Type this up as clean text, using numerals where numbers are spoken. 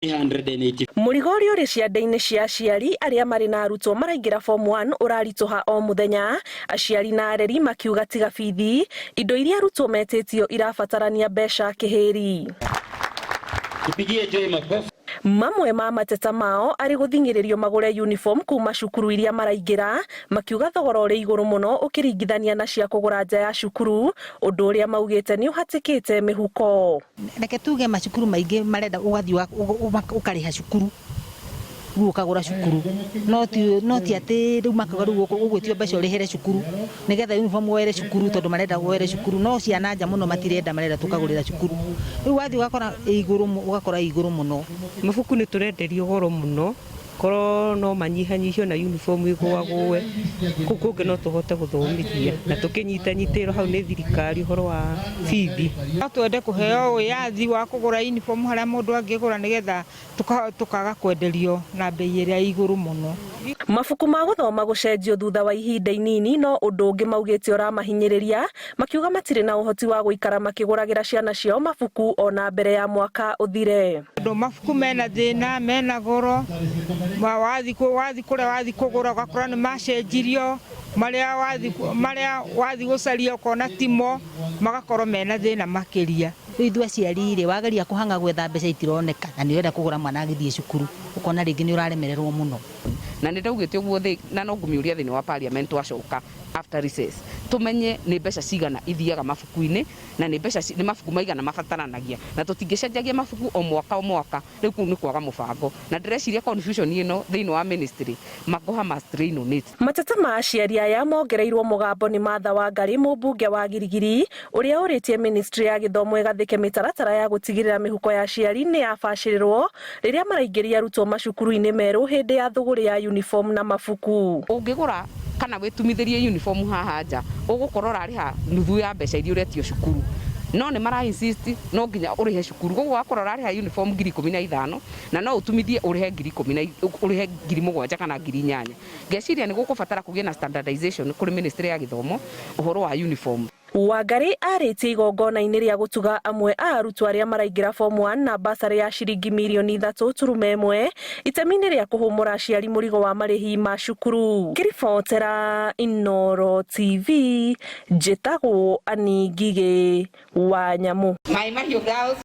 380. Mũrigo ũrĩa ũrĩ ciande-inĩ cia aciari arĩa marĩ na arutwo maraingĩra form 1 ũraritũha o mũthenya. Aciari na areri makiuga tiga bithi, indo iria arutwo metĩtio irabatarania mbeca kĩhĩri. Tupigie Joy makofi. Mamwe ma mateta mao arĩ gũthing'ĩrĩrio magũre uniform kuma cukuru iria maraingĩra, makiuga thogora ũrĩ igũrũ mũno ũkĩringithania na cia kũgũra nja ya cukuru, ũndũ ũrĩa maugĩte nĩ ũhatĩkĩte mĩhuko. Reke tuge macukuru maingĩ marenda ũgathiĩ ũkarĩha cukuru, rĩu ũkagũra cukuru, no ti atĩ rĩu makauga rĩu ũgwĩtio mbeca ũrĩhĩre cukuru nĩgetha uniform woere cukuru, tondũ marenda woere cukuru, no ciana nja mũno matirenda, marenda tũkagũrĩra cukuru. Rĩu wathiĩ ũgakora ĩ igũrũ, ũgakora ĩ igũrũ mũno. Mabuku nĩ tũrenderio goro mũno, korwo no manyihanyihio na uniform ĩgũagũe, kũu kũngĩ no tũhote gũthomithia na tũkĩnyitanyitĩrwo hau nĩ thirikari ũhoro wa bithi. No twende kũheo wĩyathi wa kũgũra uniform harĩa mũndũ angĩgũra, nĩgetha tũkaga kwenderio na bei ĩrĩa ĩ igũrũ mũno. Mabuku ma gũthoma gũcenjio thutha wa ihinda inini no ũndũ ũngĩ maugĩte ũramahinyĩrĩria, makiuga matirĩ na ũhoti wa gũikara makĩgũragĩra ciana ciao mabuku ona mbere ya mwaka ũthire. Tondũ mabuku mena thĩna, mena goro, wathiĩ kũrĩa wathiĩ kũgũra ũgakora nĩ macenjirio, marĩa wathiĩ gũcaria ũkona timo, magakorwo mena thĩna makĩria. Rĩu ithuĩ aciari rĩ, wageria kũhang'a gwetha mbeca itironeka, na nĩ ũrenda kũgũra mwana agĩthiĩ cukuru, ũkona rĩngĩ nĩ ũraremererwo mũno. Na nĩ ndaugĩte ũguo thĩ na no ngũmĩũria thĩinĩ wa parliament twacoka after recess, tũmenye nĩ mbeca cigana ithiaga mabuku-inĩ na nĩ mbeca nĩ mabuku maigana mabataranagia, na tũtingĩcenjagia mabuku o mwaka o mwaka. Rĩu kũu nĩ kwaga mũbango, na ndĩreciria confusion ĩno thĩinĩ wa ministry Magoha must reign on it. Mateta ma aciari aya mongereirwo mũgambo nĩ Martha Wangari, mũmbunge wa Girigiri, ũrĩa ũrĩtie ministry ya gĩthomo ĩgathĩke mĩtaratara ya gũtigĩrĩra mĩhuko ya aciari nĩ yabacĩrĩrwo rĩrĩa maraingĩria arutwo macukuru-inĩ merũ hĩndĩ ya thũgũrĩ ya uniform na mabuku. Ũngĩgũra kana wĩtumithĩrie uniform haha nja, ũgũkorwo ũrarĩha nuthu ya mbeca iria ũretio cukuru, no nĩ mara insist no nginya ũrĩhe cukuru, koguo wakorwo ũrarĩha uniform 15,000 na no ũtumithie ũrĩhe 10,000 na ũrĩhe 7,000 kana 8,000. Ngeciria nĩ gũkũbatara kũgĩe na standardization kũrĩ ministry ya gĩthomo ũhoro wa uniform. Wangari arĩtie igongona-inĩ rĩa gũtuga amwe a arutwo arĩa maraingĩra form 1 na basarĩ ya ciringi mirioni 3.1 itemi-inĩ rĩa kũhũmũra aciari mũrigo wa marĩhi ma cukuru. Ngĩribotera Inooro TV, njĩtagwo Ani Ngigĩ wa Nyamũ. Mai Mahiũ Girls.